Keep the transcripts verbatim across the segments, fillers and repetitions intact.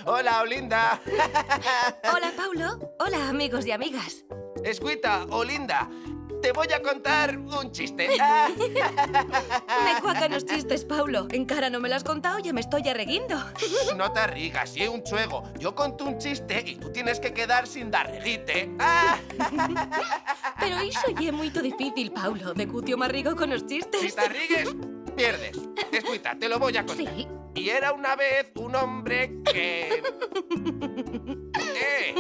Hola, Olinda. Hola, Paulo. Hola, amigos y amigas. Escuita, Olinda, te voi a contar un chiste. Me cuacan os chistes, Paulo. Encara no me lo has contau, ya m'estoi arreguindo. Shh, no t'arrigas, ye un chuego. Yo conto un chiste y tú tienes que quedar sin darreguite. Pero ixo ye muito dificil, Paulo. Decucio m'arrigo con os chistes. Si t'arrigues, pierdes. Escuita, te lo voi a contar. Sí. Y era una vez un hombre que... Eh!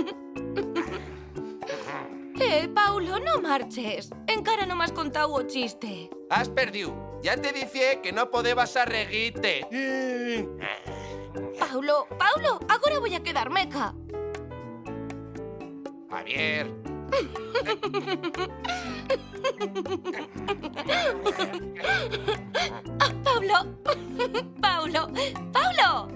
Eh, Paulo, no marches. Encara no m'has contau o chiste. Has perdiu. Ya te dicié que no podebas arreguite. Paulo, Paulo, agora voi a quedar meca. Javier. Ah, Paulo! Paulo! Paulo!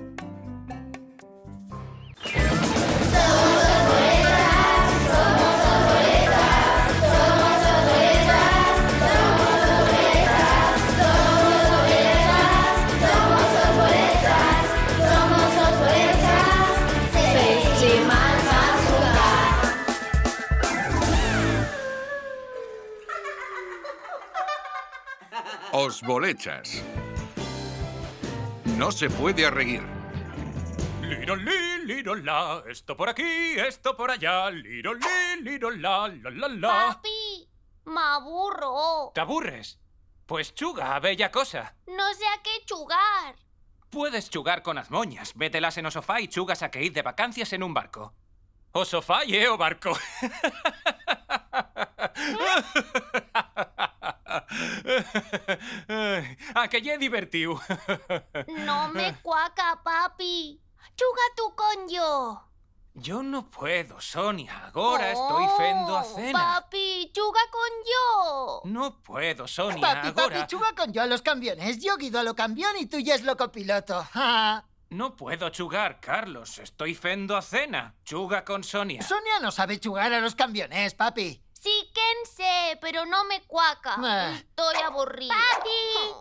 Os bolechas. No se puede arreguir. Lirolí, lirolá, esto por aquí, esto por allá, lirolí, lirolá, la, la, la. Papi, m'aburro. ¿T'aburres? Pues chuga a bella cosa. No sé a qué chugar. Puedes chugar con as moñas, mételas en o sofá y chugas a que ir de vacancias en un barco. O sofá ye o barco. Ai, a que ye divertiu. No me cuaca, papi. Chuga tu con yo. Yo no puedo, Sonia, agora estoi fendo a cena. Oh, papi, chuga con yo. No puedo, Sonia, papi, agora. Papi, chuga con yo a los cambiones. Yo guido a lo cambión y tú yes lo copiloto. Ja. No puedo chugar, Carlos, estoi fendo a cena. Chuga con Sonia. Sonia no sabe chugar a los cambiones, papi. Sí que en sé, pero no me cuaca. Ah. Estoi aburriu. Papi!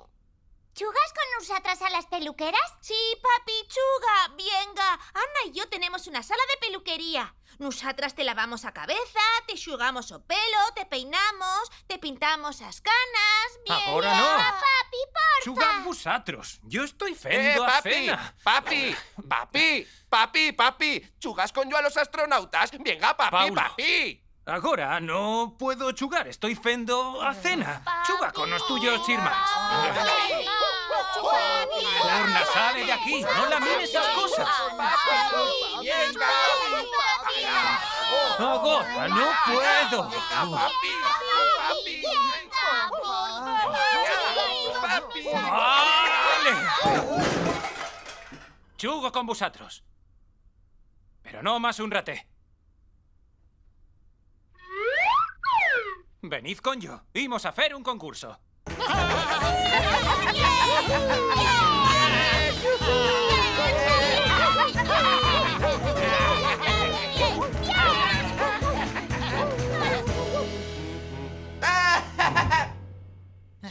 Chugas con nusatras a las peluqueras? Sí, papi, chuga. Vienga, Ana y yo tenemos una sala de peluquería. Nusatras te lavamos a cabeza, te xugamos o pelo, te peinamos, te pintamos as canas. Vienga. Agora no. Ah, papi, porfa. Chugad vusatros. Yo estoi fendo a cena. Eh, papi, papi, papi, papi, papi. Chugas con yo a los astronautas. Vienga, papi, Paulo. Papi. Agora no puedo chugar, estoi fendo a cena. Chuga con os tuyos chirmans. Torna, sale de aquí, no la mires as cosas. Agora no puedo. Vale. Chugo con vusatros. Pero no mas un ratet. Venid con yo, imos a fer un concurso.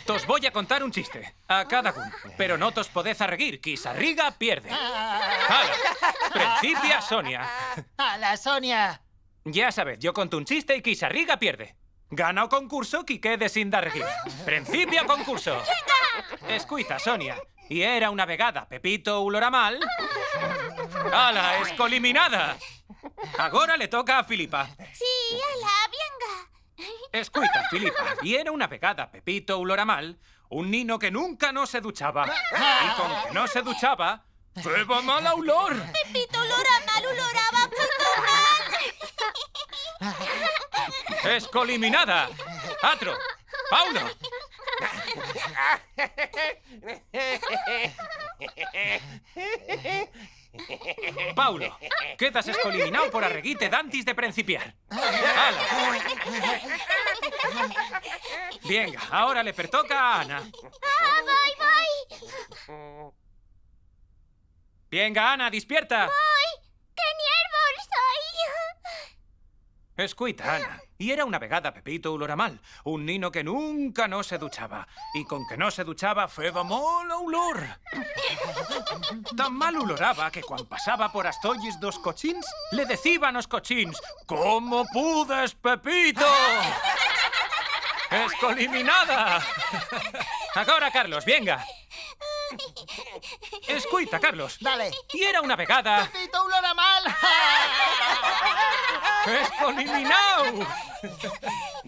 Tos voi a contar un chiste, a cada un, pero no tos podez arreguir, qui s'arriga pierde. Ala, prencipia Sonia. Ala, Sonia. Ya sabez, yo conto un chiste y qui s'arriga pierde. Gana o concurso qui quede sin darreguir. Prencipia o concurso. Escuita, Sonia, yera una vegada Pepito u Loramal. Ala, escoliminada! Agora le toca a Filipa. Sí, ala, vienga. Escuita, Filipa, yera una vegada Pepito u Loramal, un nino que nunca no se duchaba. Y con que no se duchaba, feba mala ulor. Pepito Loramal uloraba muito mal. Escoliminada. Atro. Paulo. Paulo, quedas escoliminau por arreguir-te dantis de prencipiar. Ala. Vienga, agora le pertoca a Ana. Ah, voi, voi. Vienga, Ana, dispierta. Voi. Que niervos, soi. Escuita, Ana, yera una vegada Pepito Uloramal, un nino que nunca no se duchaba, y con que no se duchaba feba mala ulor. Tan mal uloraba que cuan pasaba por as zolles d'os cochins, le deciban os cochins: «Cómo pudes, Pepito!» Escoliminada! Agora, Carlos, vienga. Escuita, Carlos. Dale. Yera una vegada... Pepito Uloramal! Escoliminau!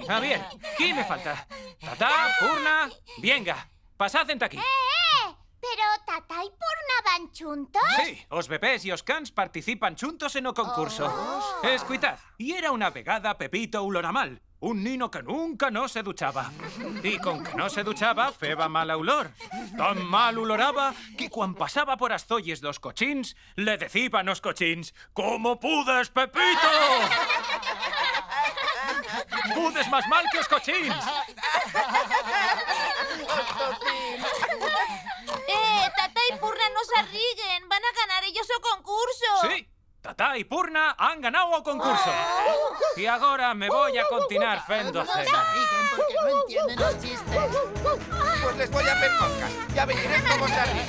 A vier, qui me falta? Tatá, Purna, vienga, pasad enta aquí. Eh, eh! Pero Tatá y Purna van chuntos? Sí, os bebés y os cans participan chuntos en o concurso. Oh. Escuitad, yera una vegada Pepito Uloramal, un nino que nunca no se duchaba. Y con que no se duchaba, feba mala ulor. Tan mal uloraba que cuan pasaba por as zolles d'os cochins, le deciban os cochins: «Cómo pudes, Pepito!» Pudes mas mal que os cochins. Eh, Tatá y Purna no s'arriguen, van a ganar ellos o concurso. Sí, Tatá y Purna han ganau o concurso. Y agora me voi a continuar fendo cena. No s'arriguen porque no entienden los chistes. Pues les voi a fer podcast. Ya veyeretz cómo s'arriguen.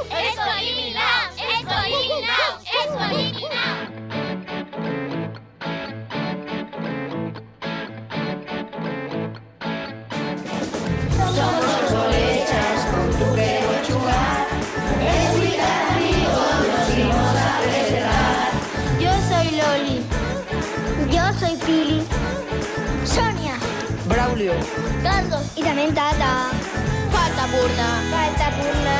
Escoliminau, escoliminau, escoliminau. Somos colechas, con tu quiero chugar. Escuita, amigos, nos imos a presentar. Yo soy Loli. Yo soy Pili. Sonia. Braulio. Carlos. Y también Tata. Falta Purna. Falta Purna.